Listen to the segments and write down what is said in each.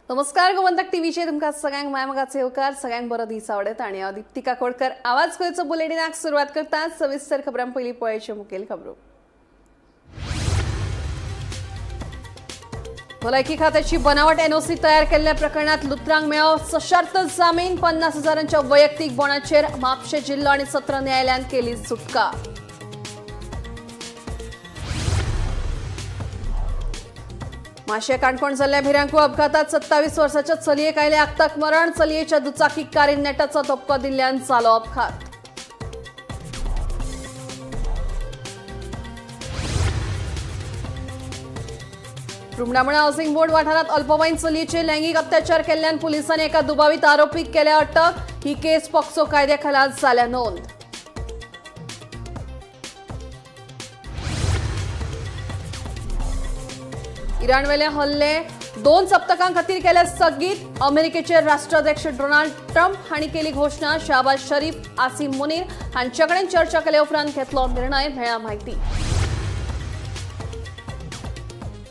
नमस्कार, गोमंतक टीव्हीचेर तुमकां सगळ्यांक मायमोगाचो येवकार. सगळ्यांक बरो दीस आवडत आनी हांव दीप्ती काकोडकर आवाज गोंयचो बुलेटिनाक सुरवात करता. सविस्तर खबरां पयलीं पळयच्यो मुखेल खबरो. भलायकी खात्याची बनावट एनओसी तयार केल्ल्या प्रकरणात लुत्रांक मेळ्ळो सशर्त जामीन. 50 हजारांच्या वैयक्तीक बॉण्डाचेर म्हापशें जिल्लो आनी सत्र न्यायालयान केली सुटका. माशे काणकोण जाल्ल्या भिरांकूळ अपघातात 27 वर्साच्या चलयेक आयले आक्ताक मरण. चलयेच्या दुचाकी कारीन नेटाचो धपको दिल्ल्यान जालो अपघात. रुमडामणा हाऊसिंग बोर्ड वाठारात अल्पवयीन चलयेचेर लैंगिक अत्याचार केल्ल्यान पुलिसांनी एका दुबावीत आरोपीक केल्या अटक. ही केस पॉक्सो कायद्याखाला जाल्या नोंद. इराणवेले हल्ले 2 सप्तकां खातीर केले स्थगीत. अमेरिकेचे राष्ट्राध्यक्ष डोनाल्ड ट्रम्प हांणी केली घोशणा. शाहबाज शरीफ, आसिम मुनीर हांचे कडेन चर्चा केले उपरांत घेतलो निर्णय, मेळ्ळा म्हायती.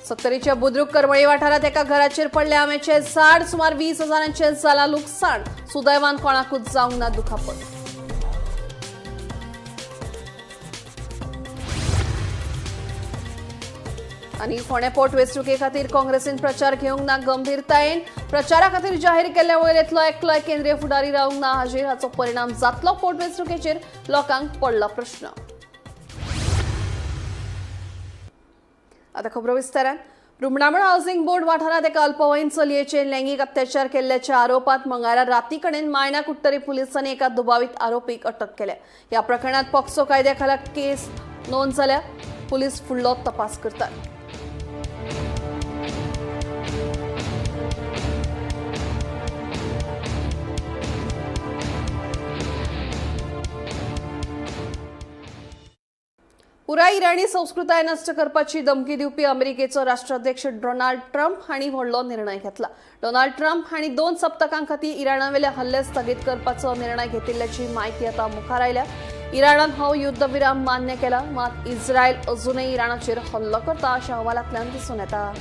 सत्तरीच्या बुद्रुक करमळी वाठारात एका घराचेर पडले आंब्याचे झाड. सुमार 20 हजारांचे जाला लुकसाण. सुदैवान कोणाकूच जावंक ना दुखापत. आनी फोंडें पोट वेंचणुके खातीर काँग्रेसीन प्रचार घेवंक ना गंभीरतायेन. प्रचारा खातीर जाहीर केल्ल्या वळेरेंतलो एकलोय केंद्रीय फुडारी रावंक ना हाजीर. हाचो परिणाम जातलो पोटवेंचणुकेचेर, लोकांक पडला प्रश्न. आता खबरो विस्तारान. रुमडामळ हाऊसिंग बोर्ड वाठारात एका अल्पवयीन चलयेचेर लैंगिक अत्याचार केल्ल्याच्या आरोपात मंगळारा राती कडेन मायणा कुडटरी पुलिसांनी एका दुबावीत आरोपीक अटक केल्या. ह्या प्रकरणात पॉक्सो कायद्याखाला केस नोंद जाल्या. पुलीस फुडलो तपास करतात. पुराय इराणी संस्कृताय नश्ट करपाची धमकी दिवपी अमेरिकेचो राष्ट्राध्यक्ष डोनाल्ड ट्रम्प हांणी व्हडलो निर्णय घेतला. डोनाल्ड ट्रम्प हांणी 2 सप्तकां खातीर इराणावेले हल्ले स्थगीत करपाचो निर्णय घेतिल्ल्याची म्हायती आतां मुखार आयल्या. इराणान हो युद्धविराम मान्य केला, मात इस्रायल अजूनय इराणाचेर हल्लो करता अशें अहवालांतल्यान दिसून येता.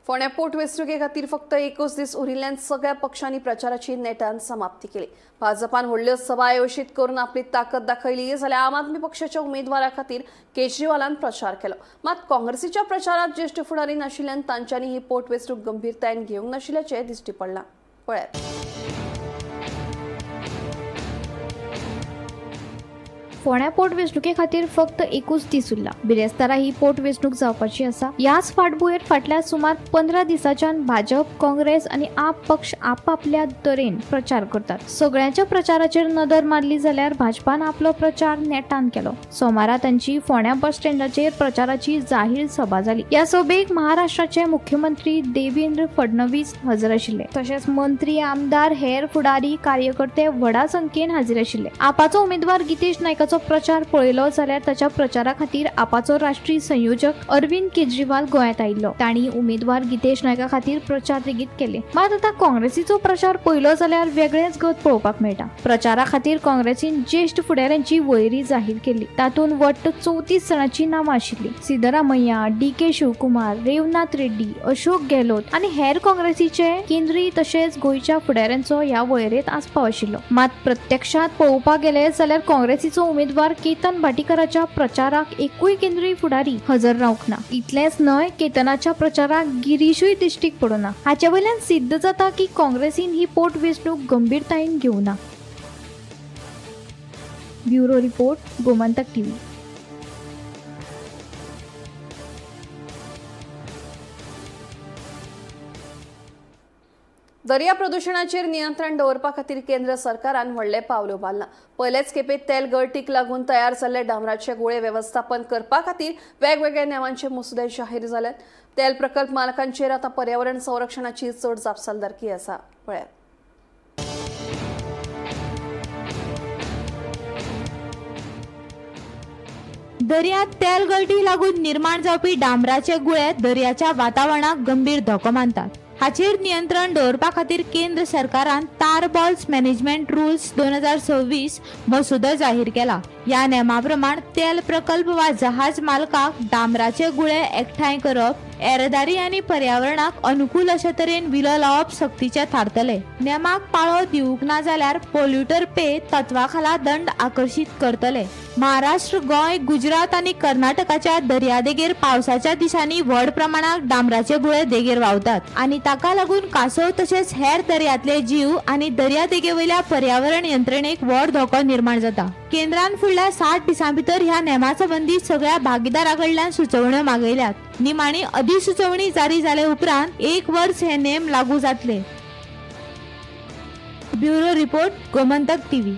फोंड्या पोटवेंचणुके खातीर फक्त एकूच दीस उरिल्ल्यान सगळ्या पक्षांनी प्रचाराची नेटान समाप्ती केली. भाजपान व्हडल्यो सभा आयोजीत करून आपली ताकद दाखयली, जाल्यार आम आदमी पक्षाच्या उमेदवारा खातीर केजरीवालान प्रचार केलो. मात काँग्रेसीच्या प्रचारात ज्येश्ठ फुडारी नाशिल्ल्यान तांच्यांनी ही पोटवेंचणूक गंभीरतायेन घेवंक नाशिल्ल्याचें दिश्टी पडलां. पळयात. फोंड्या पोटवेंचणुके खातीर फक्त एकूच दीस उरला. बिरेस्तारा ही पोटवेंचणूक जावपाची आसा. ह्याच फाटभुंयेर फाटल्या सुमार 15 दिसांच्यान भाजप, काँग्रेस आनी आप पक्ष आपापल्या तरेन प्रचार करतात. सगळ्यांच्या प्रचाराचेर नदर मारली जाल्यार भाजपान आपलो प्रचार नेटान केलो. सोमारा तांची फोंड्या बस स्टँडाचेर प्रचाराची जाहीर सभा जाली. ह्या सभेक महाराष्ट्राचे मुख्यमंत्री देवेंद्र फडणवीस हजर आशिल्ले. तशेंच मंत्री, आमदार, हेर फुडारी, कार्यकर्ते व्हडा संख्येन हाजीर आशिल्ले. आपाचो उमेदवार गितेश नायकाचो प्रचार पळयलो जाल्यार ताच्या प्रचारा खातीर आपाचो राष्ट्रीय संयोजक अरविंद केजरीवाल गोंयांत आयिल्लो. तांणी उमेदवार गितेश नायका खातीर प्रचार लेगीत केले. मात आतां काँग्रेसीचो प्रचार पळयलो जाल्यार वेगळेच गत पळोवपाक मेळटा. प्रचारा खातीर काँग्रेसीन ज्येश्ठ फुडाऱ्यांची वळेरी जाहीर केली. तातूंत वट्ट 34 जाणांची नांवां आशिल्ली. सिद्धरामय्या, डी के शिवकुमार, रेवनाथ रेड्डी, अशोक गेहलोत आनी हेर काँग्रेसीचे केंद्रीय तशेंच गोंयच्या फुडाऱ्यांचो ह्या वळेरेंत आस्पाव आशिल्लो. मात प्रत्यक्षात पळोवपाक गेले जाल्यार काँग्रेसीचो उमेदवार केतन भाटीकाराच्या प्रचाराक एकूय केंद्रीय फुडारी हजर रावंक ना. इतलेंच न्हय, केतनाच्या प्रचाराक गिरीशूय दिश्टीक पडना. हाचे वयल्यान सिद्ध जाता की काँग्रेसीन ही पोटवेंचणूक गंभीरतायेन घेवना. Bureau report, Gomantak TV. दर्या प्रदुशणाचेर नियंत्रण दवरपा खातीर केंद्र सरकारान व्हडलें पावल उबारलां. पयलेच खेपे तेल गळटीक लागून तयार जाल्ले डांबराचे गुळे वेवस्थापन करपा खातीर वेगवेगळ्या नेमांचे मसुदे जाहीर जाल्यात. तेल प्रकल्प मालकांचेर आतां पर्यावरण संरक्षणाची चड जापसालदारकी आसा. पळयात. दर्यांत तेल गळटी लागून निर्माण जावपी डांबराचे गुळे दर्याच्या वातावरणाक गंभीर धोको मानतात. हाचेर नियंत्रण दवरपा खातीर केंद्र सरकारान तार बॉल्स मॅनेजमेंट रुल्स 2026 मसुदो जाहीर केला. ह्या नेमा प्रमाण तेल प्रकल्प वा जहाज मालकाक डांबराचे गुळे एकठांय करप, येरादारी आनी पर्यावरणाक अनुकूल अशे तरेन विलो लावप सक्तीचें थारतले. नेमाक पाळो दिवंक ना जाल्यार पोल्युटर पे तत्वा खाला दंड आकर्शीत करतले. महाराष्ट्र, गोंय, गुजरात आनी कर्नाटकाच्या दर्यादेगेर पावसाच्या दिसांनी व्हड प्रमाणात डांबराचे गुळे देगेर व्हांवतात आनी ताका लागून कासव तशेंच हेर दर्यांतले जीव आनी दर्यादेगेवयल्या पर्यावरण यंत्रणेक व्हड धोको निर्माण जाता. केंद्रान फुडल्या 60 दिसां भितर ह्या नेमा संबंदी सगळ्या भागीदारां कडल्यान सुचोवण्यो मागयल्यात. निमाणी अधिसुचोवणी जारी जाले उपरांत 1 वर्स हे नेम लागू जातले. Bureau report, Gomantak TV.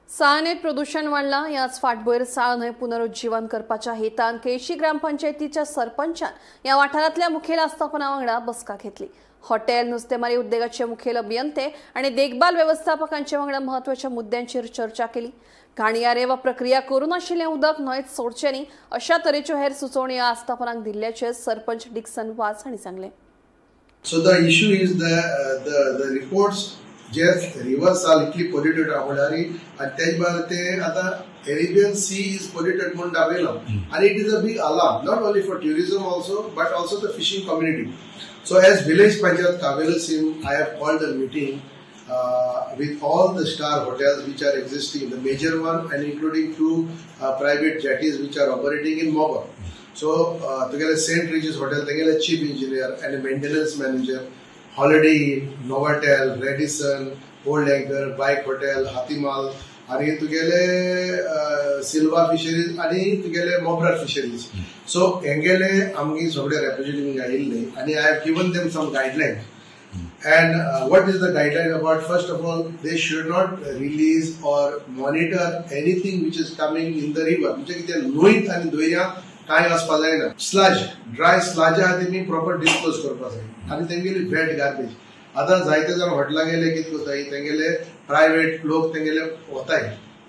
साळनेत प्रदूषण वाडलां. ह्याच फाटभुंयेर साळ न्हंय पुनरुज्जीवन करपाच्या हेतान केळशी ग्रामपंचायतीच्या सरपंचान ह्या वाठारांतल्या मुखेल आस्थापना वांगडा बसका घेतली. हॉटेल, नुस्तेमारी उद्देगाचे मुखेल अभियंते आनी देखभाल वेवस्थापकांचे वांगडा म्हत्वाच्या मुद्द्यांचेर चर्चा केली. घाणयारे वा प्रक्रिया करून आशिल्लें उदक न्हंयेत सोडचें न्ही अशा तरेच्यो हेर सुचोवण्यो ह्या आस्थापनांक दिल्ल्याचें सरपंच डिक्सन वाज हांणी सांगलें. So the issue is the reports J rivers are इतली पोल्युटेड म्हणल्यार आनी तेज भायर ते आतां अरेबियन सी is polluted म्हूण दाखयलां आनी it is a big alarm not only for tourism also but also the fishing community. So as village panchayat Cavelossim, I have called a meeting with all the star hotels which are existing, the major one and including two private jetties which are operating in Mobor. So together St. Regis Hotel, together chief engineer and a maintenance manager, Holiday Inn, Novotel, Radisson, Old Anchor, Bike Hotel, Hatimal, आणि तुगेले Silva fisheries आणि तुगेले मोब्रा fisheries. So हेंगेले आमगे सगळे representative आयिल्ले आनी I have given them some guidelines. And what is the guideline about? First of all, they should not release or monitor anything which is coming in the river. म्हणजे कितें न्हंयत आनी दर्यांत कांय वचपा जायना. स्लज, ड्राय स्लज आहा तेमी proper dispose करपा जाय आनी तेंगेली वेट गार्बेज. आतां जायते जाण हॉटेलां गेले कितें करताय, तेंगेले प्रायवेट लोक तेंगेले वताय,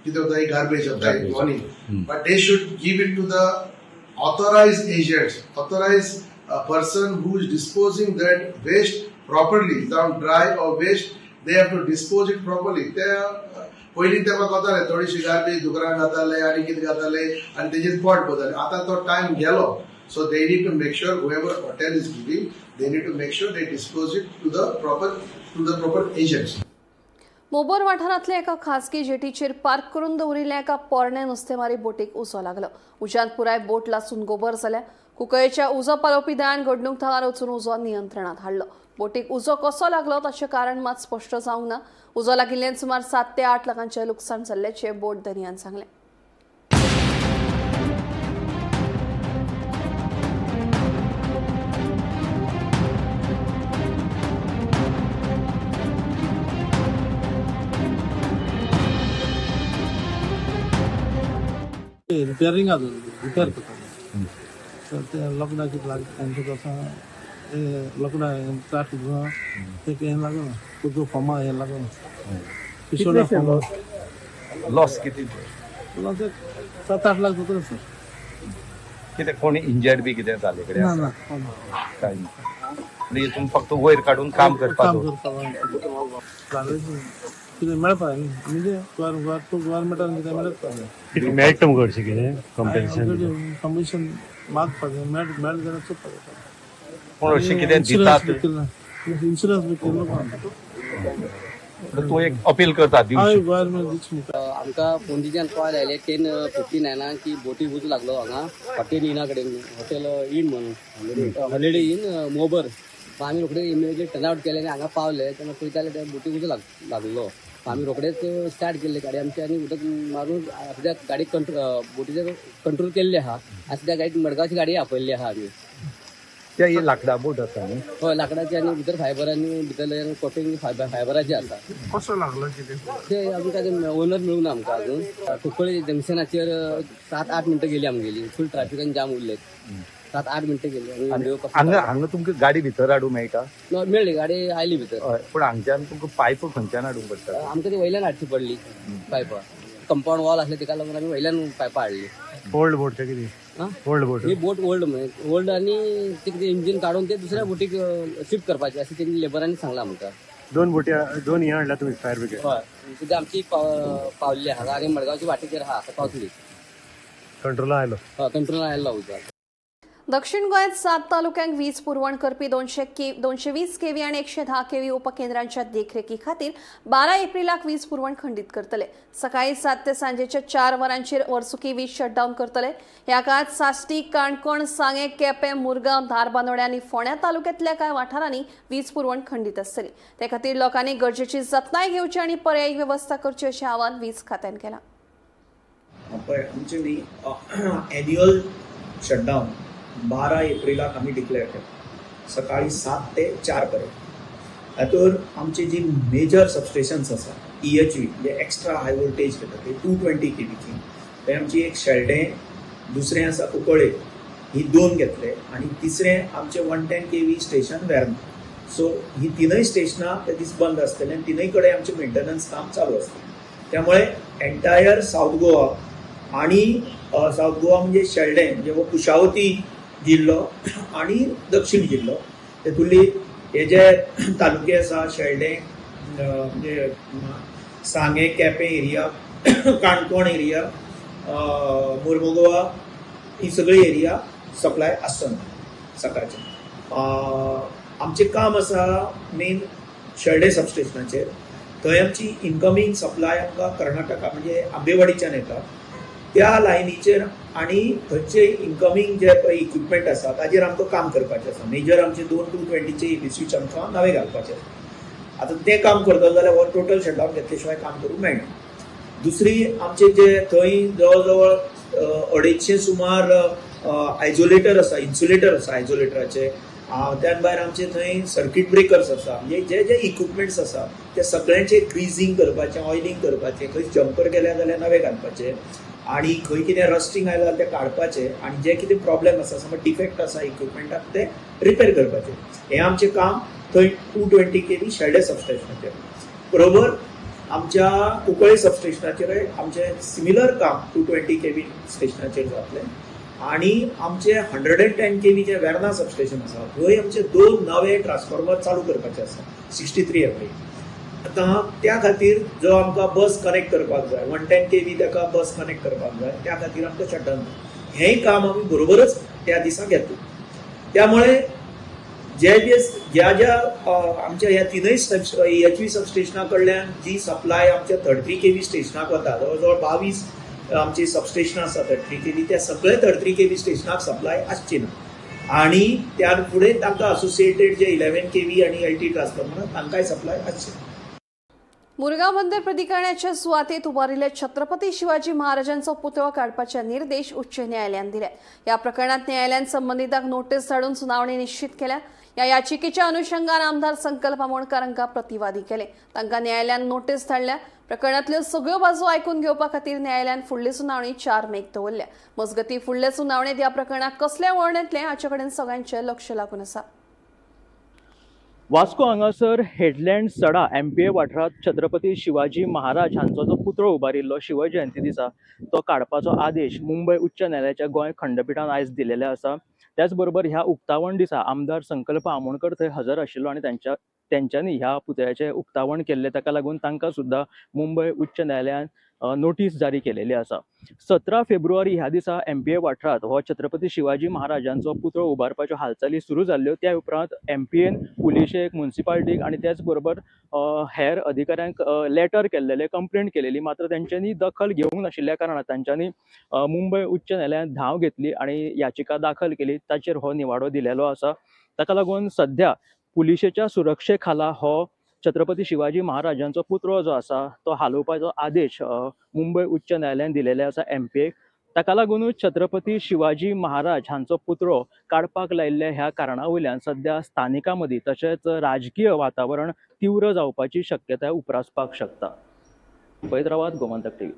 कितें वताय, garbage वताय morning, but they should give it to the authorized agents, authorized person who is disposing that waste properly, जावं dry or waste, they have to dispose it properly. ते पयलीं तेका कोताले थोडीशी गार्बेज दुकरां घाताले आनी कितें घाताले आनी तेजेर पोट बदलले. आतां तो टायम गेलो. So they need to make sure whoever hotel is giving, they need to make sure they dispose it to the proper agents. मोबोर वाठारांतल्या एका खासगी जेटीचेर पार्क करून दवरिल्ल्या एका पोरण्या नुस्तेमारी बोटीक उजो लागलो. उज्यांत पुराय बोट लासून गोबर जाल्या. कुंकळेच्या उजो पालोवपी दळान घडणूक थळार वचून उजो नियंत्रणात हाडलो. बोटीक उजो कसो लागलो ताचें कारण मात स्पश्ट जावंक ना. उजो लागिल्ल्यान सुमार 7 ते 8 लाखांचें लुकसाण जाल्ल्याचें बोट धनयान सांगलें. रिपेरिंग रिपेर करताले, तर ते लग्नाक कितें लागता तांचे कसो ते लग्नां चाट ते हें लागना, तुजो फोमा हें लागना, पिसोडा फोमा. लॉस किती? लॉस 7-8 लाख जातले सर. कितें कोणी इंजर्ड बी कितें जाले कडेन? ना. आसा? ना, कोण. काय ना, म्हणजे हितून फक्त वयर काडून काम करपाक. काम करपाक जालें, कितें मेळपा न्ही, म्हणजे गव्हर्मेंटान कितें मेळपाक जाय. कितें मेळटा मुगो हरशीं कितें कॉम्पेन्सेशन? कमिशन मागपाक जाय, मेळ मेळ्ळें जाल्यार चोवपाक जाता. पूण हरशीं कितें दितात? इन्शुरन्स बी केल्लो कोण. म्हणटा तूं एक अपील करता हय, दिवची. गव्हर्मेंट दिवची मुखार. आमकां फोंडीच्यान कॉल आयले 10:59 की बोटी उजो लागलो हांगा हॉटेल इना कडेन, हॉटेल इन म्हणून, हॉलिडे इन मोबर. आमी रोखडे इमिडिएटली टर्न आवट केले आनी हांगा पावले तेन्ना पळयता जाल्यार त्या बोटीक उजो लागलो. आमी रोखडेच स्टार्ट केल्ले गाडी आमची आनी उदक मारून सद्याक गाडी कंट्रोल, बोटीचेर कंट्रोल केल्ले आहा आनी सद्या गाडी मडगांवची गाडी आपयल्ली आहा आमी. ते ही लांकडा बोट आसा न्ही? हय, लांकडाची आनी भितर फायबर आनी भितर कोटींग फायबराची आसा. कसो लागलो कितें? ते आमकां ते ओनर मेळूंक ना आमकां अजून. कुंकळ्ळी जंक्शनाचेर 7-8 मिनटां गेली आमगेली, फूल ट्राफिकान जाम उरले, 7-8 मिनटां गेली आनी हांगा हांगा तुमकां गाडी भितर हाडूंक मेळटा? मेळ्ळी, गाडी आयली भितर. हय, पूण हांगच्यान तुमकां पायप खंयच्यान हाडूंक पडटा? आमकां ती वयल्यान हाडची पडली पायपां. कंपाऊंड वॉल आसलें तेका लागून आमी वयल्यान पायपां हाडली. ओल्ड बोट ते कितें? ओल्ड बोट ही बोट ओल्ड म्हणजे ओल्ड आनी ते कितें इंजीन काडून ते दुसऱ्या बोटीक शिफ्ट करपाचें अशें तेणी लेबरांनी सांगलां आमकां. दोन बोटी, दोन हे हाडल्या तुमी फायर ब्रिगेड? हय, सुद्दां आमची पावल्ली आहा आनी मडगांवची वाटेचेर आहा, आतां पावतली. कंट्रोला आयलो? हय, कंट्रोला आयलो उदक. दक्षिण गोंयांत 7 तालुक्यांक वीज पुरवण करपी 220 केव्ही आनी 110 केव्ही उपकेंद्रांच्या देखरेखी खातीर 12 एप्रिलाक वीज पुरवण खंडीत करतले. सकाळी 7 ते सांजेच्या 4 वरांचेर वर्सुकी वीज शटडावन करतले. ह्या काळात साश्टी, काणकोण, सांगें, केपें, मुरगांव, धारबांदोड्या आनी फोंड्या तालुक्यांतल्या कांय वाठारांनी वीज पुरवण खंडीत आसतली. ते खातीर लोकांनी गरजेची जतनाय घेवची आनी पर्यायी वेवस्था करची अशें आवाहन वीज खात्यान केलां. पळय, आमचें न्ही एन्युअल शटडावन 12 एप्रिलाक आमी डिक्लेअर केला, सकाळी 7 ते 4 पर्यंत. हातूंत आमची जी मेजर सबस्टेशन्स आसा, EHV म्हणजे एक्स्ट्रा हाय वोल्टेज घेता ते 220 केवीची, थंय आमची एक शेल्डें, दुसरें आसा कुंकळे, ही 2 घेतले आनी तिसरें आमचें 110 केवी स्टेशन वेर्ना. सो ही तिनूय स्टेशनां ते दीस बंद आसतले आनी तिनूय कडेन आमचें मेंटेनन्स काम चालू आसतलें. त्यामुळे एंटायर सावथ गोवा आनी सावथ गोवा म्हणजे शेल्डें म्हणजे हो कुशावती जिल्लो आनी दक्षिण जिल्लो, तेतुली हे जे तालुके आसा शेल्डें म्हणजे सांगें, केपें एरिया, काणकोण एरिया, मुर्मुगोवा, ही सगळी एरिया सप्लाय आसचो ना सकाळचें. आमचें काम आसा मेन शेल्डें सबस्टेशनाचेर. थंय आमची इनकमींग सप्लाय आमकां कर्नाटका म्हणजे आंबेवाडीच्यान येता त्या लायनीचेर आनी थंयचे इनकमींग जे पळय इक्विपमेंट आसा ताजेर आमकां काम करपाचें आसा. मेजर आमचे 2 220चे EB switch आमकां नवे घालपाचे आसा. आतां तें काम करतलो जाल्यार हो टोटल शटडावन घेतले शिवाय काम करूंक मेळना. दुसरी आमचे जे थंय जवळ जवळ 250 सुमार आयजोलेटर आसा, इन्सुलेटर आसा आयजोलेटराचे, त्यान भायर आमचे थंय सर्कीट ब्रेकर्स आसा, म्हणजे जे जे इक्विपमेंट्स आसा ते सगळ्यांचे ग्रीजींग करपाचें, ऑयलींग करपाचें, खंय जंपर गेले जाल्यार नवे घालपाचे आनी खंय कितें रस्टींग आयलां जाल्यार तें काडपाचें आनी जे कितें प्रॉब्लेम आसा, समज डिफेक्ट आसा इक्विपमेंटाक ते रिपेर करपाचें. हें आमचें काम थंय 220 केवी शेल्डें सबस्टेशनाचेर. बरोबर आमच्या कुंकळे सबस्टेशनाचेरय आमचें सिमिलर काम 220 केवी स्टेशनाचेर जातलें आनी आमचें 110 केवी जें वेर्ना सबस्टेशन आसा थंय आमचे 2 नवे ट्रान्सफॉर्मर चालू करपाचे आसा 63 एवरी. आतां त्या खातीर जो आमकां बस कनेक्ट करपाक जाय 110 केवी ताका बस कनेक्ट करपाक जाय, त्या खातीर आमकां शटडावन हेंय काम आमी बरोबरच त्या दिसा घेतले. त्यामुळे जे जे ज्या ज्या आमच्या ह्या तिनूय EHV सबस्टेशना कडल्यान जी सप्लाय आमच्या 33 केवी स्टेशनाक वता, जवळ जवळ 22 आमची सबस्टेशनां आसा 33 केवी, त्या सगळे 33 केवी स्टेशनाक सप्लाय आसची ना आनी त्या फुडें तांकां असोसिएटेड जे 11 केवी आनी LT transformer तांकांय सप्लाय आसची ना. मुरगांव बंदर प्राधिकरणाच्या सुवातेत उबारिल्ल्या छत्रपती शिवाजी महाराजांचो पुतळो काडपाचे निर्देश उच्च न्यायालयान दिले. ह्या प्रकरणात न्यायालयान संबंधितांक नोटीस धाडून सुनावणी निश्चित केल्या. ह्या याचिकेच्या अनुषंगान आमदार संकल्प आमोणकर हांकां प्रतिवादी केले. तांकां न्यायालयान नोटीस धाडल्या. प्रकरणांतल्यो सगळ्यो बाजू आयकून घेवपा खातीर न्यायालयान फुडली सुनावणी 4 मेक दवरल्या. मजगतीं फुडले सुनावणेंत ह्या प्रकरणाक कसलें वळण येतलें हाचे कडेन सगळ्यांचें लक्ष लागून आसा. वास्को हांगासर हेडलँड सडा MPA वाठारांत छत्रपती शिवाजी महाराज हांचो जो पुतळो उबारिल्लो शिवजयंती दिसा तो काडपाचो आदेश मुंबय उच्च न्यायालयाच्या गोंय खंडपिठान आयज दिलेले आसा. त्याच बरोबर ह्या उक्तावण दिसा आमदार संकल्प आमोणकर थंय हजर आशिल्लो आनी तेंच्यांनी ह्या पुतळ्याचें उक्तावण केल्लें. ताका लागून तांकां सुद्दां मुंबय उच्च न्यायालयान नोटीस जारी केलेली आसा. 17 फेब्रुवारी ह्या दिसा MPA वाठारांत हो छत्रपती शिवाजी महाराजांचो पुतळो उबारपाच्यो हालचाली सुरू जाल्ल्यो. त्या उपरांत MPAन पुलिशेक, मुन्सिपाल्टीक आनी त्याच बरोबर हेर अधिकाऱ्यांक लेटर केल्लेले, कंप्लेंट केलेली. मात्र तेंच्यांनी दखल घेवंक नाशिल्ल्या कारणान तांच्यांनी मुंबय उच्च न्यायालयांत धांव घेतली आनी याचिका दाखल केली. ताचेर हो निवाडो दिलेलो आसा. ताका लागून सध्या पुलिशेच्या सुरक्षे खाला हो छत्रपती शिवाजी महाराजांचो पुतळो जो आसा तो हालोवपाचो आदेश मुंबय उच्च न्यायालयान दिलेले आसा MPAक. ताका लागूनच छत्रपती शिवाजी महाराज हांचो पुतळो काडपाक लायिल्ल्या ह्या कारणा वयल्यान सध्या स्थानिकां मदीं तशेंच राजकीय वातावरण तीव्र जावपाची शक्यताय उप्रासपाक शकता. पळयत रावात गोमंतक टीव्ही.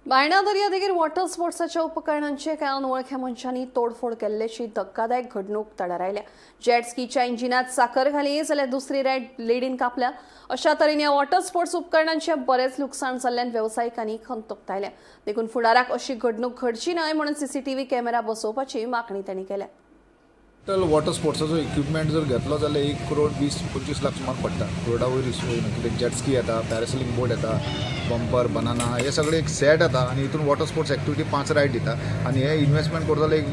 बायणा दर्यादेगेर वॉटर स्पोर्ट्साच्या उपकरणांचे कांय अनवळख्या मनशांनी तोडफोड केल्ल्याची धक्कादायक घडणूक तडार आयल्या. जेट स्कीच्या इंजिनात साकर घाली जाल्यार दुसरी रायड ब्लेडीन कापल्या. अशा तरेन ह्या वॉटर स्पोर्ट्स उपकरणांचे बरेच लुकसाण जाल्ल्यान वेवसायिकांनी खंत उक्तायल्या. देखून फुडाराक अशी घडणूक घडची न्हय म्हणून सीसीटीव्ही कॅमेरा बसोवपाची मागणी तांणी केल्या. टोटल वॉटर स्पोर्ट्साचो इक्विपमेंट जर घेतलो जाल्यार 1 करोड 20-25 लाख सुमार पडटा. करोडा वयर वयना, कित्याक जेटस्की येता, पॅरासिलिंग बोट येता, बंपर बनाना हे सगळे एक सेट येता आनी हितून वॉटर स्पोर्ट्स एक्टिविटी पांच रायड दिता. आनी हे इन्वेस्टमेंट करता जाल्यार एक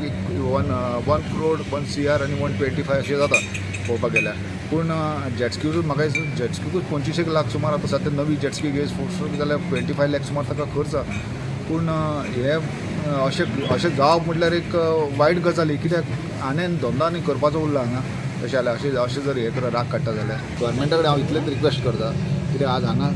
one 1 crore 1 CR आनी 125 अशें जाता पळोवपाक गेल्यार. पूण जेटस्कीकूच म्हाका दिसता जेटस्कीकूच 25 एक लाख सुमार. आतां सद्या नवी जेटस्की घेस फोर्स जाल्यार 25 लॅक सुमार ताका खर्च आहा. पूण हे अशें अशें जावप म्हटल्यार एक वायट गजाल ही, कित्याक आनी धंदो आनी करपाचो उरला हांगा तशें जाल्यार. अशें अशें जर हें कर राग काडटा जाल्यार गव्हर्मेंटा कडेन हांव इतलेंच रिक्वेस्ट करता, कित्याक आज हांगा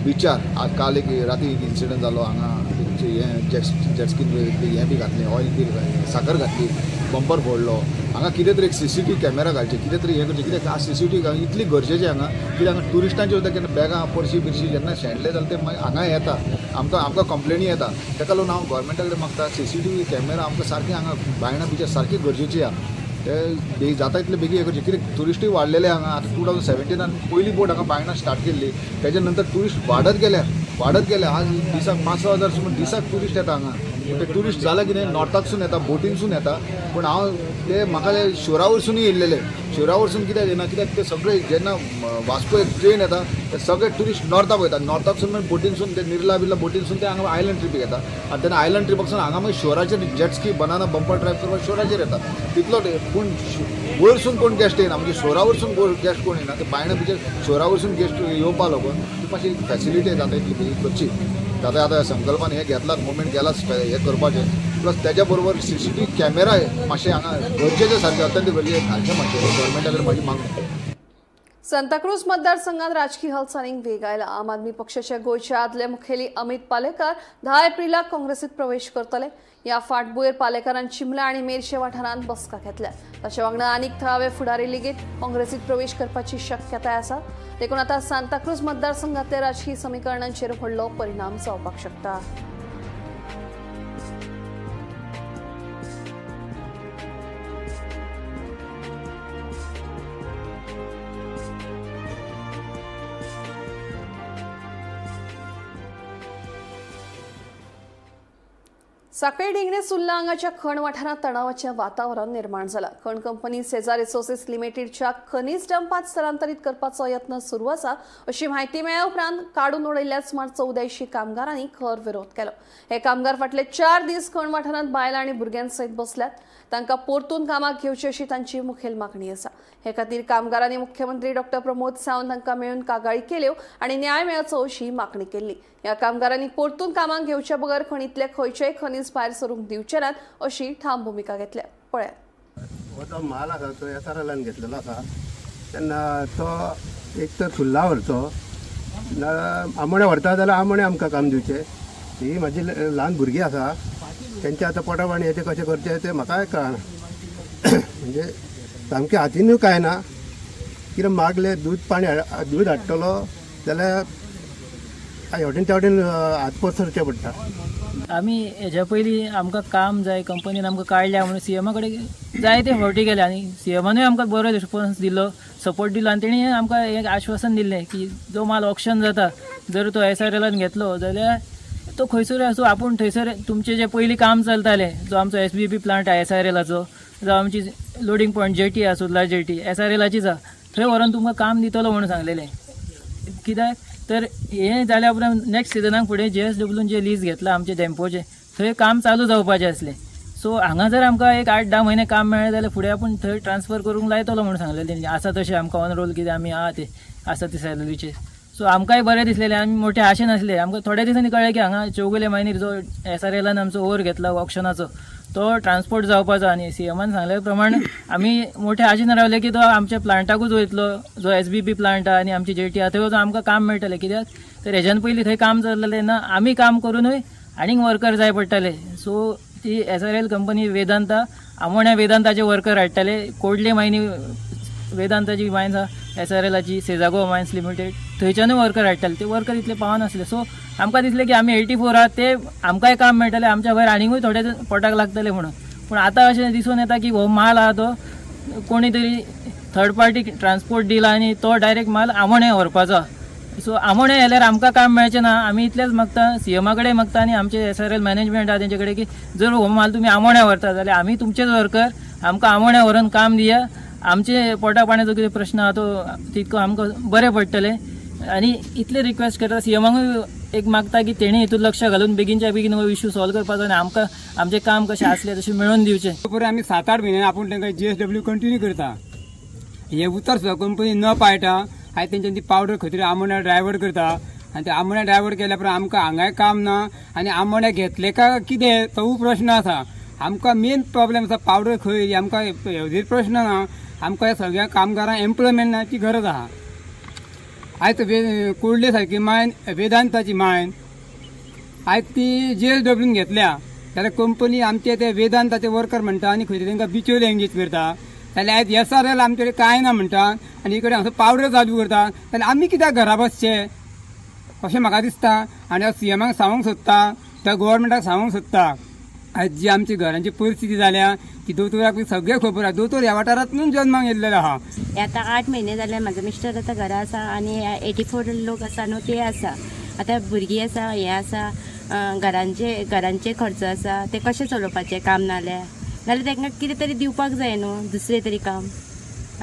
बिचार आज काल एक राती एक इन्सिडंट जालो हांगा. हें जेटस्कीन हें बी घातलें, ऑयल बी साकर घातली, बंपर फोडलो. हांगा कितें तरी एक सीसीटीव्ही कॅमेरा घालचे, कितें तरी हें करचें, कित्याक आज सीसीटीव्ही इतली गरजेची हांगा, कित्याक हांगा ट्युरिस्टांचे सुद्दां केन्ना बॅगां पर्शी बिर्शी जेन्ना शेणले जाल्यार ते मागीर हांगा येता, आमकां आमकां कंप्लेनी येता. ताका लागून हांव गव्हर्मेंटा कडेन मागता, सीसीटीव्ही कॅमेरा आमकां सारकें हांगा बायणा बिचार सारकी गरजेची आहा. ते बेगीन जाता इतले बेगीन हें करचें, कित्याक ट्युरिस्टूय वाडलेले हांगा. आतां 2017नान पयली बोट हांगा बायणा स्टार्ट केल्ली, तेच्या नंतर ट्युरिस्ट वाडत गेल्या, वाडत गेले. आज दिसाक 5-6 हजार सुमार दिसाक ट्युरिस्ट येता हांगा. ते ट्युरिस्ट जाल्या कितें, नॉर्थाकसून येता, बोटीनसून येता. पूण हांव ते म्हाका ते शोरा वरसूनय येयल्लेले. शोरा वरसून कित्याक येना? कित्याक ते सगळे जेन्ना वास्को एक ट्रेन येता, ते सगळे ट्युरिस्ट नॉर्थाक वयता. नॉर्थाकसून मागीर बोटीनसून ते निर्ला बिर्ला बोटीनसून ते हांगा आयलंड ट्रिपीक येता. आनी तेन्ना आयलंड ट्रिपाकसून हांगा मागीर शोराचेर जेटस्की, बनाना, बंपर ड्रायव्ह करपाक शोराचेर येता तितलो. पूण वयरसून कोण गेस्ट येना, म्हणजे शोरा वरसून गेस्ट कोण येना. ते बायणा बिचर शोरा वरसून गेस्ट येवपा लागून ती मातशी फॅसिलिटी जाता इतली बेगीन करची. आतां आतां संकल्पान हें घेतलात, मुवमेंट केलाच हें करपाचें. प्लस तेज्या बरोबर सीसीटीव्ही कॅमेरा मातशें हांगा गरजेचे, सारकें अत्यंत गरजेचें घालचें मातशें. गव्हर्मेंटा कडेन म्हाजी मागणी. सांताक्रूज मतदारसंघात राजकीय हालचालींक वेग आयला. आम आदमी पक्षाच्या गोंयचे आदले मुखेली अमित पालेकार 10 एप्रिलाक काँग्रेसीत प्रवेश करतले. ह्या फाटभुंयेर पालेकारान चिमला आनी मेरशे वाठारांत बसका घेतल्या. ताचे वांगडा आनीक थळावे फुडारी लेगीत काँग्रेसीत प्रवेश करपाची शक्यताय आसा. देखून आतां सांताक्रूज मतदारसंघातल्या राजकीय समीकरणांचेर व्हडलो परिणाम जावपाक शकता. साखळी ढिंगणे सुर्ला हांगाच्या खण वाठारांत तणावाचें वातावरण निर्माण जालां. खण कंपनी सेझार रिसोर्सेस लिमिटेडच्या खनीज डंपात स्थलांतरीत करपाचो यत्न सुरू आसा अशी म्हायती मेळ्ळ्या उपरांत काडून उडयल्ल्या सुमार 84 कामगारांनी खर विरोध केलो. हे कामगार फाटले 4 दीस खण वाठारांत बायलां आनी भुरग्यां सयत बसल्यात. तांकां परतून कामाक घेवची अशी तांची मुखेल मागणी आसा. हे खातीर कामगारांनी मुख्यमंत्री डॉक्टर प्रमोद सावंत हांकां मेळून कागाळी केल्यो आनी न्याय मेळचो अशी मागणी केल्ली. ह्या कामगारांनी परतून कामाक घेवच्या बगर खणींतले खंयचेय खनीज भायर सरूंक दिवचे नात अशी ठाम भुमिका घेतल्या. पळयात. हो जो म्हाल आसा तो एसआरएलान घेतलेलो आसा. तेन्ना तो एक तर सुर्ला व्हरचो ना आमोण्या व्हरता जाल्यार आमोण्या आमकां काम दिवचें. ही म्हाजी ल्हान भुरगीं आसा, तेंच्या आतां पोटा पाणयाचें कशें करचें तें म्हाकाय कळना. म्हणजे सामकें हातीनूय कांय ना. कितें मागलें दूद पाणी दूद हाडटलो जाल्यार ह्या वटेन त्या वटेन हात पसरचे पडटा. आमी हेज्या पयलीं आमकां काम जाय, कंपनीन आमकां काडल्या म्हणून सीएमा कडेन जायते फावटी गेले आनी सीएमानूय आमकां बरो रिस्पॉन्स दिलो, सपोर्ट दिलो आनी तेणी आमकां एक आश्वासन दिल्लें की जो माल ऑक्शन जाता, जर तो एसआरएलान घेतलो जाल्यार तो खंयसर आसूं, आपूण थंयसर तुमचें जें पयलीं काम चलतालें, जो आमचो एसबीपी प्लांट आहा एसआरएलाचो, जावं आमची लोडींग पॉयंट जेटी आहा, सुर्ला जेटी एसआरएलाचीच आहा, थंय व्हरोन तुमकां काम दितलो म्हणून सांगलेलें. कित्याक तर हें जाल्या उपरांत नेक्स्ट सिजनाक फुडें जेएसडब्ल्यून जे लीज घेतला आमचें डेम्पोचें, थंय काम चालू जावपाचें आसलें. सो हांगा जर आमकां एक 8-10 म्हयने काम मेळ्ळें जाल्यार फुडें आपूण थंय ट्रान्सफर करूंक लायतलो म्हणून सांगलेलें तेंणी. आसा तशें आमकां ऑन रोल कितें आमी आहा ते आसा ते सॅलरीचेर. सो आमकांय बरें दिसलेलें, आमी मोठे आशेन आसले. आमकां थोड्या दिसांनी कळ्ळें की हांगा चौगुले मायनीर जो एसआरएलान आमचो ओवर घेतला ऑक्शनाचो, तो ट्रान्सपोर्ट जावपाचो. आनी सीएमान सांगल्या प्रमाण आमी मोठे आशेन रावले की तो आमच्या प्लांटाकूच वयतलो, जो एसबीपी प्लांट आहा आनी आमची जेटी आहा थंय वचून आमकां काम मेळटलें. कित्याक तर हेज्यान पयलीं थंय काम चल्लेलें तेन्ना आमी काम करुनूय आनीक वर्कर जाय पडटाले. सो ती एसआरएल कंपनी वेदांता आमोण्या वेदांताचे वर्कर हाडटाले, कोडले मायनी वेदांताची मायन आहा. एस आर एलाची सेजागो मायन्स लिमिटेड, थंयच्यानूय वर्कर हाडटाले. ते वर्कर इतले पावनासले. सो आमकां दिसलें की आमी 84 आहात, ते आमकांय काम मेळटलें, आमच्या भायर आनीकूय थोडे पोटाक लागतले म्हणून. पूण आतां अशें दिसून येता की हो माल आहा तो कोणी तरी थर्ड पार्टी ट्रान्सपोर्ट दिला आनी तो डायरेक्ट माल आमोणे व्हरपाचो. सो आमोणे जाल्यार आमकां काम मेळचें ना. आमी इतलेंच मागता, सीएमा कडेन मागता आनी आमचे एसआरएल मॅनेजमेंट आहा तेंचे कडेन की जर हो माल तुमी आमोण्या व्हरता जाल्यार आमी तुमचेच वर्कर, आमकां आमोण्या व्हरोन काम दिया. आमचे पोटा पाण्याचो कितें प्रश्न आहा तो तितको आमकां बरें पडटलें. आनी इतलें रिक्वेस्ट करता, सीएमाकूय एक मागता की तेणी हितून लक्ष घालून बेगीनच्या बेगीन हो इशू सॉल्व करपाचो आनी आमकां आमचें काम कशें आसलें तशें मेळोवन दिवचें. बरें, आमी 7-8 म्हयने आपूण तांकां जीएसडब्ल्यू कंटिन्यू करता. हे उतर सुद्दां कंपनी न पाळटा. आयज तेंच्यानी ती पावडर खंय तरी आमोण्या डायवर्ट करता आनी ते आमोण्या डायवर्ट केल्या उपरांत आमकां हांगाय काम ना आनी आमोण्या घेतले काय कितें तोवूय प्रश्न आसा. आमकां मेन प्रॉब्लेम आसा पावडर खंय, आमकां हेजेर प्रश्न ना. आमकां ह्या सगळ्या कामगारांक एम्प्लॉयमेंटाची गरज आहा. आयज कुर्डले सारकी मायन, वेदांताची मायन आयज ती जीएसडब्ल्यून घेतल्या जाल्यार कंपनी आमचे ते वेदांताचे वर्कर म्हणटा आनी खंय तरी तांकां बिचोले एंगेज करता. जाल्यार आयज एसआरएल आमचे कडेन कांय ना म्हणटा आनी इकडे हांगासर पावडर चालू करता, जाल्यार आमी कित्याक घरा बसचे अशें म्हाका दिसता. आनी हांव सीएमाक सांगूंक सोदता, त्या गोवोरमेंटाक सांगूंक सोदता, आयज जी आमची घरांची परिस्थिती जाल्या ती दोतोराक सगळें खबर आसा. दोतोर ह्या वाठारांतून जल्माक येयल्लेलो आहा. हे आतां 8 म्हयने जाले, म्हाजो मिस्टर आतां घरा आसा आनी 84 लोक आसा न्हू ते आसा. आतां भुरगीं आसा, हें आसा, घरांचे घरांचे खर्च आसा, ते कशे चलोवपाचे काम नाल्यार? नाल्यार तांकां कितें तरी दिवपाक जाय न्हू दुसरें तरी काम.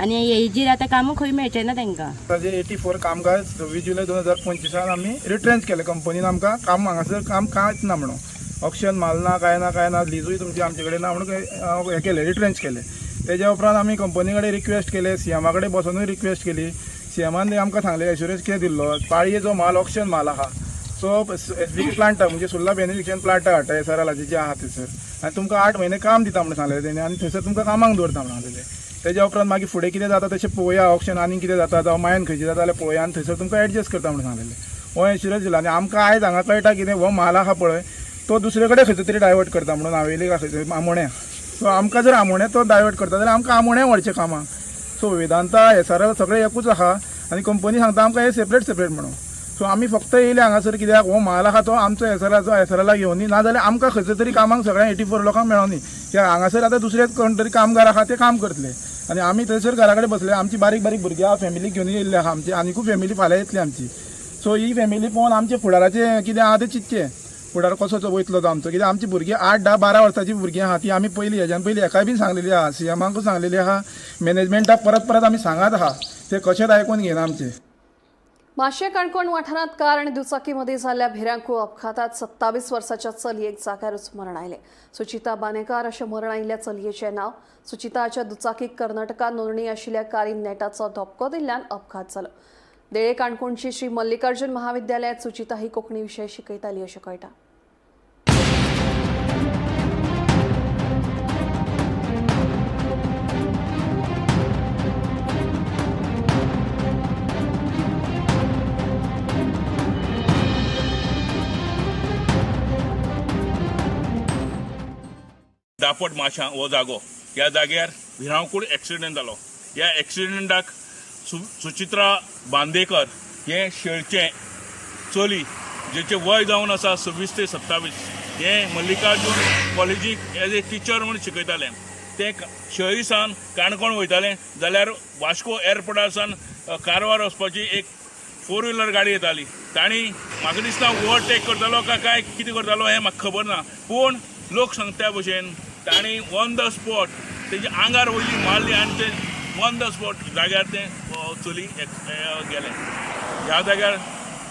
आनी हेजेर आतां कामां खंय मेळचें ना तांकां. ताजे 84 कामगार 26 जुलय 2025 आमी रिट्रेंच केले. कंपनीन आमकां काम हांगासर काम कांयच ना म्हणून, ऑक्शन माल ना, कांय ना, कांय ना, लिजूय तुमची आमचे कडेन ना म्हणून हें केलें, रिट्रेंच केलें. तेज्या उपरांत आमी कंपनी कडेन रिक्वेस्ट केले, सीएमा कडेन बसोनूय रिक्वेस्ट केली. सीएमान आमकां सांगलें, एश्युरन्स कितें दिल्लो, पाळये जो माल ऑक्शन माल आहा, सो एसबीके प्लांटा म्हणजे सुर्ला बेनिफिशियन प्लांटा हाडटा एसआरएलाचे जे आहा थंयसर आनी तुमकां 8 म्हयने काम दिता म्हणून सांगलें तेणी आनी थंयसर तुमकां कामाक दवरता म्हणून सांगलेलें. तेज्या उपरांत मागीर फुडें कितें जाता तशें पळोवया, ऑक्शन आनी कितें जाता जावं मायन खंयची जाता जाल्यार पळोवया आनी थंयसर तुमकां एडजस्ट करता म्हणून सांगलेलें. हो एश्युरन्स दिलो आनी आमकां आयज हांगा कळटा कितें, हो माल आहा पळय तो दुसरे कडेन खंयसर तरी डायवर्ट करता म्हणून, नावेली काय खंय आमोण्या. सो आमकां जर आमोण्या तो डायवर्ट करता जाल्यार आमकां आमोण्या व्हरचें कामाक. सो वेदांता, एसआरएल सगळें एकूच आहा आनी कंपनी सांगता आमकां हें सेपरेट सेपरेट म्हणून. सो आमी फक्त येयले हांगासर कित्याक, हो माल आहा तो आमचो एसआरएलाचो एसआरएलाक घेवनी, नाजाल्यार आमकां खंयसर तरी कामाक सगळ्या 84 लोकांक मेळोनी. कित्याक हांगासर आतां दुसरे कोण तरी कामगार आहा ते काम करतले आनी आमी थंयसर घरा कडेन बसले. आमची बारीक बारीक भुरगीं आहा, फॅमिलीक घेवन येयल्ले आहा आमची, आनिकूय फॅमिली फाल्यां येतली आमची. सो ही फॅमिली पळोवन आमचे फुडाराचें कितें आहा तें चिंतचें, फुडार कसो वयतलो तो आमचो. कित्याक आमची भुरगीं 8, 10, 12 वर्सांची भुरगीं आहा, ती आमी पयलीं हेज्यान पयलीं हेकाय बीन सांगलेली आहा, सीएमाकूय सांगलेली आहा, मॅनेजमेंटाक परत परत आमी सांगात आहा, ते कशेंच आयकून घेना आमचें. माशे काणकोण वाठारांत कार आनी दुचाकीमध्ये जाल्ल्या भिरांकूळ अपघातात 27 वर्साच्या चलयेक जाग्यारूच मरण आयलें. सुचिता बानेकार अशें मरण आयिल्ल्या चलयेचें नांव. सुचिताच्या दुचाकीक कर्नाटकात नोंदणी आशिल्ल्या कारीन नेटाचो धपको दिल्ल्यान अपघात जालो. देळे काणकोणची श्री मल्लिकार्जुन महाविद्यालयात सुचिता ही कोंकणी विशय शिकयताली अशें कळटा. दापट माशा हो जागो, ह्या जाग्यार भिरांकूळ एक्सिडेंट जालो. ह्या एक्सिडेंटाक सुचित्रा बांदेकर हें शेळचें चली, जेचें वय जावन आसा 26 ते 27, हें मल्लिकार्जून कॉलेजीक एज ए टिचर म्हूण शिकयतालें. तें शेळी सावन काणकोण वयतालें जाल्यार वास्को एअरपोर्टार सावन कारवार वचपाची एक फोर व्हिलर गाडी येताली. तांणी म्हाका दिसता ओवरटेक करतालो काय काय कितें करतालो हें म्हाका खबर ना, पूण लोक सांगता त्या भशेन तांणी ऑन the spot तेजे आंगार वयली मारली आनी ते ऑन the spot जाग्यार तें चली गेलें. ह्या जाग्यार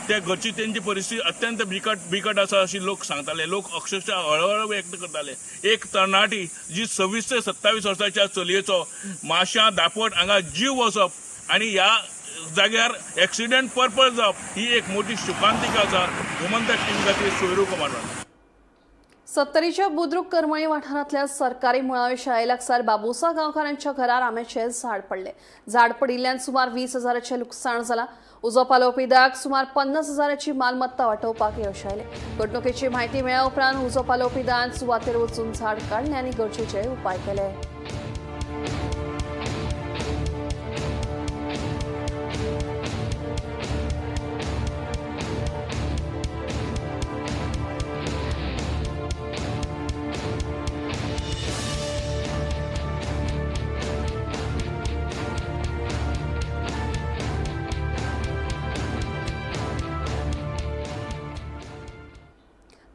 ते घरची तेंची परिस्थिती अत्यंत बिकट बिकट आसा अशी लोक सांगताले. लोक अक्षरशः हळहळ व्यक्त करताले. एक तरणाटी जी 26 ते 27 वर्साच्या चलयेचो माश्यां दापट हांगा जीव वचप आनी ह्या जाग्यार एक्सिडेंट परपत जावप ही एक मोठी शोकांतिका आसा. गोमंतक टीव्ही खातीर सोयरू कुमार. सत्तरीच्या बुद्रुक करमळी वाठारांतल्या सरकारी मुळावे शाळे लागसार बाबूसा गांवकारांच्या घरार आंब्याचें झाड पडलें. झाड पडिल्ल्यान सुमार 20 हजाराचें लुकसाण जालां. उजो पालोवपी दळाक सुमार 50 हजाराची मालमत्ता वाटोवपाक यश आयलें. घडणुकेची म्हायती मेळ्ळ्या उपरांत उजो पालोवपी दळान सुवातेर वचून झाड काडलें आनी गरजेचे उपाय केले.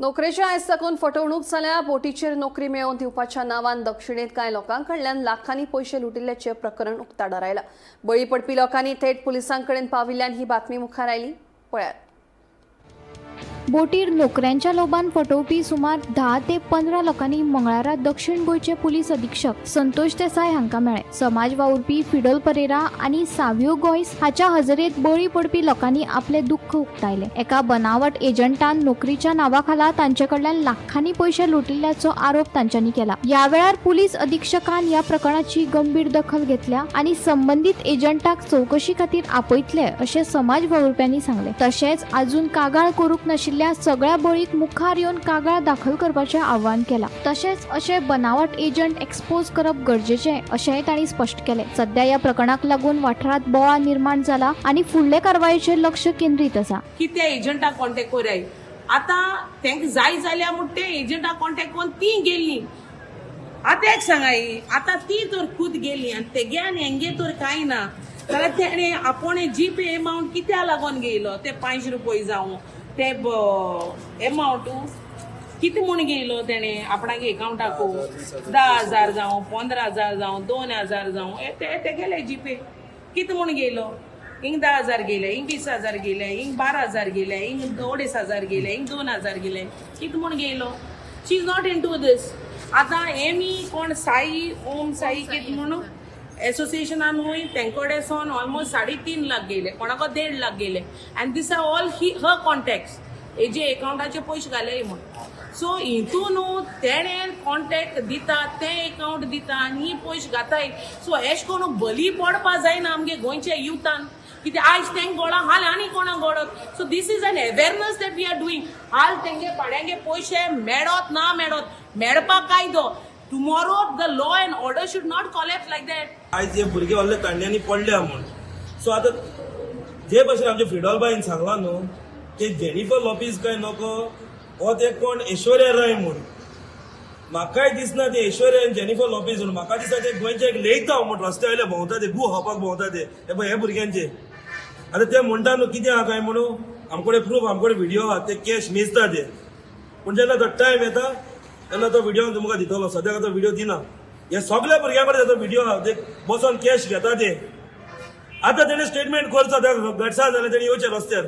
नोकरेच्या आयज साकून फटवणूक जाल्या. बोटीचेर नोकरी मेळोवन दिवपाच्या नांवान दक्षिणेत कांय लोकां कडल्यान लाखांनी पयशे लुटिल्ल्याचें प्रकरण उक्ताडार आयलां. बळी पडपी लोकांनी थेट पुलिसां कडेन पाविल्ल्यान ही बातमी मुखार आयली. पळयात. बोटीर नोकऱ्यांच्या लोभान फटोवपी सुमार 10 ते 15 लोकांनी मंगळारा दक्षिण गोंयचे पुलीस अधीक्षक संतोष देसाय हांकां मेळ्ळे. समाज वावुरपी फिडल परेरा आनी सावियो गोयस हाच्या हजेरेत बळी पडपी लोकांनी आपले दुख्ख उक्तायले. एका बनावट एजंटान नोकरीच्या नांवा खाला तांचे कडल्यान लाखांनी पयशे लुटिल्ल्याचो आरोप तांच्यांनी केला. ह्या वेळार पुलीस अधीक्षकान ह्या प्रकरणाची गंभीर दखल घेतल्या आनी संबंदीत एजंटाक चवकशी खातीर आपयतले अशें समाज वावुरप्यांनी सांगलें. तशेंच अजून कागाळ करूंक नाशिल्ल्या सगळ्या बळीक मुखार येवन कागाळ दाखल करपाचें आवाहन केलां. तशेंच अशे बनावट एजंट एक्सपोज करप गरजेचें अशेंय तांणी स्पश्ट केलें. सध्या ह्या प्रकरणाक लागून वाठारांत बोवाळ निर्माण जाला आनी फुडले कारवायेचेर लक्ष केंद्रीत आसा. की त्या एजंटाक कॉन्टेक्ट कोराय. आतां तांकां जाय जाल्यार म्हूण ते एजंटाक कॉन्टेक्ट करून ती गेल्ली. आतां एक सांगाय, आतां ती तर खूद गेली आनी तेगे आनी हेंगे तर कांय ना जाल्यार तेणें आपोणे जी पे एमावंट कित्या लागून घेयलो? ते 500 रुपये जावं ते एमावंट कितें म्हूण घेयलो तेणें आपणागे एकावंटाकू? 10,000 जावं, 15,000 जावं, 2,000 जावं, हे ते तेगेले जी पे कितें म्हूण घेयलो? हिंग 10,000 गेले, हिंग 20,000 गेले, हिंग 12,000 गेले, हिंग 2,500 गेले, हिंग 2,000 गेले, कितें म्हूण घेयलो? She is not into this. आतां एमी कोण साई ओम साई कितें म्हणून एसोसिएशनान वय तेंकडे सोन ऑलमोस्ट 3.5 लाख गेले, कोणाको 1.5 लाख गेले आनी these are all he her contacts हेजे एकावंटाचे पयशे घाले म्हूण. सो हितून न्हू तेणें कॉन्टेक्ट दिता, तें एकावंट दिता आनी ही पयशे घाताय. सो एशें करून बली पडपा जायना आमगे गोंयच्या युथान. कित्याक आयज तेंक गोळा हाल आनी कोणाक गोडत. So this is an awareness that we are doing. हाल तेंगे पाड्यांगे पयशे मेळत ना मेळत, मेळपाक कायदो. Tomorrow the law and order should not collapse like that. आयज हे भुरगे व्हडले तांड्यांनी पडल्या म्हूण. सो आतां जे भशेन आमचे फ्रिडॉल बाईन सांगलां न्हू ते जेनिफर लोपीज काय नको हो ते कोण ऐश्वर्या राय म्हूण, म्हाकाय दिसना ते ऐश्वर्या आनी जेनिफर लोपीज म्हूण. म्हाका दिसता ते गोंयचे एक लेयता म्हूण रस्त्या वयले भोंवता ते, गू खावपाक भोंवता ते. हे पळय हे भुरग्यांचे आतां ते म्हणटा न्हू कितें आहा काय म्हणून, आमकडे प्रूफ, आमकडे व्हिडिओ आहा, ते कॅश मेजता ते. पूण जेन्ना तो टायम येता तेन्ना तो व्हिडिओ तुमकां दितलो. सद्याक तो व्हिडिओ दिना. हे सगल्या भुरग्यां कडेन ताचो व्हिडिओ आहा, ते बसोन कॅश घेता ते. आतां तेणें स्टेटमेंट करचो, त्या गटसा जाल्यार तेणें येवचें रस्त्यार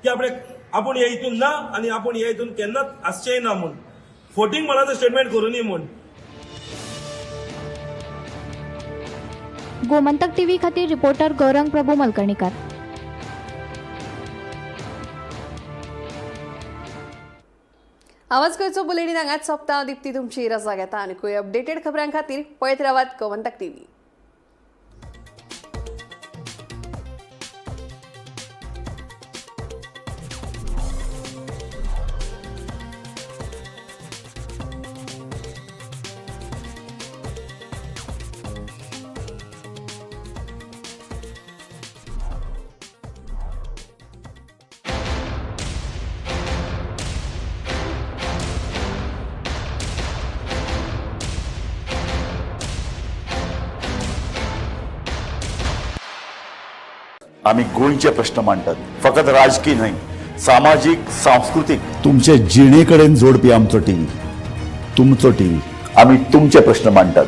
की आपणे आपूण हे हितून ना आनी आपूण हे हितून केन्नाच आसचेंय ना म्हूण, फोटींगपणाचो स्टेटमेंट करूनी म्हूण. गोमंतक टीव्ही खातीर रिपोर्टर गौरंग प्रभू मलकर्णीकर. आवाज गोंयचो बुलेटीन हांगाच सोंपता. दीप्ती तुमची रजा घेता. आनी अपडेटेड खबरां खातीर पळयत रावात गोमंतक टीव्ही. आम्ही गोंयचे प्रश्न मांडटात, फकत राजकीय न्हय, सामाजीक, सांस्कृतीक, तुमचे जिणे कडेन जोडपी आमचो टीव्ही, तुमचो टीव्ही. आम्ही तुमचे प्रश्न मांडटात,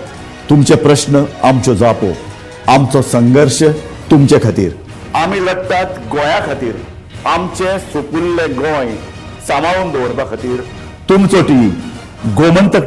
तुमचे प्रश्न आमच्यो जापो, आमचो संघर्श तुमचे खातीर. आमी लढटात गोंया खातीर, आमचें सुपुल्लें गोंय सांबाळून दवरपा खातीर. तुमचो टीव्ही, गोमंतक.